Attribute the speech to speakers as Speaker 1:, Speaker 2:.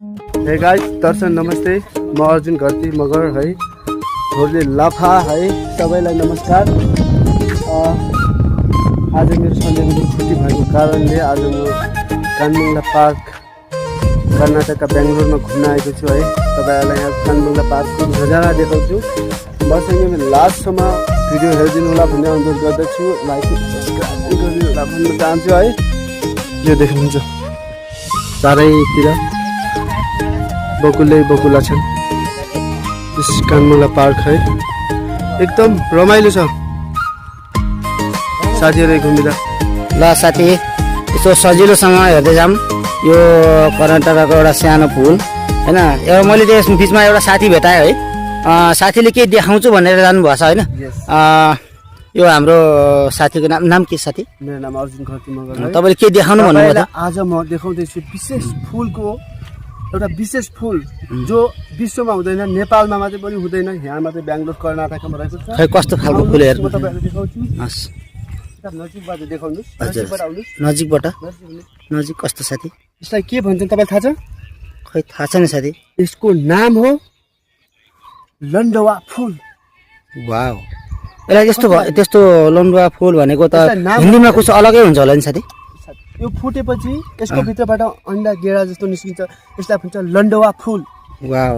Speaker 1: Hey guys, दर्शन नमस्ते। म अर्जुन घरती मगर है, होली लाफा है, सबैलाई नमस्कार। आज मेरो सन्डेको छुट्टी भएको कारणले आज म कानमङ्गला पार्क कर्नाटकका बेङ्गलोरमा घुम्न आएको छु है। तपाईहरुलाई यहाँ कानमङ्गला पार्कको नजारा देखाउँछु। मसँग लास्टसम्म भिडियो हेरिदिनु होला भन्ने अनुरोध गर्दछु। लाइक सब्स्क्राइब गरिदिनु होला भन्न चाहन्छु है। यो देख्नुहुन्छ चारैतिर बकुलै बकुला छन्। यस कानमङ्गला पार्क है, एकदम रमाइलो छ। साथीहरु घुमिदा
Speaker 2: ल साथी यसो सजिलोसँग हेर्दै जाम। यो कर्नाटकको एउटा सानो पुल हैन। एउटा मैले त्यस बिचमा एउटा साथी भेटाएँ है। साथीले के देखाउँछु भनेर जानुभएको छ हैन। यो हाम्रो साथीको नाम के साथी?
Speaker 1: मेरो नाम अर्जुन घरती मगर।
Speaker 2: तपाईले के देखाउनु भन्नुभयो त?
Speaker 1: आज म देखाउँदैछु विशेष फुलको एउटा विशेष फुल जो विश्वमा हुँदैन, नेपालमा मात्रै पनि हुँदैन, यहाँ मात्रै बेङ्गलोर कर्नाटकमा रहेको छ।
Speaker 2: खै कस्तो खालको फुल हेर्नु
Speaker 1: म तपाईहरुलाई देखाउँछु।
Speaker 2: हस्
Speaker 1: नजिकबाट देखाउनुस्।
Speaker 2: नजिकबाट नजिक कस्तो साथी?
Speaker 1: यसलाई के भन्छन् तपाईलाई थाहा छ?
Speaker 2: खै थाहा छैन साथी।
Speaker 1: यसको नाम हो लन्डवा फुल।
Speaker 2: वाउ, यसलाई त्यस्तो लन्डवा फुल भनेको त हिन्दीमा कुछ अलगै हुन्छ होला नि साथी।
Speaker 1: यो फुटेपछि यसको भित्रबाट अन्डा गेडा जस्तो निस्किन्छ, यसलाई भन्छ लन्डवा फुल।
Speaker 2: वाउ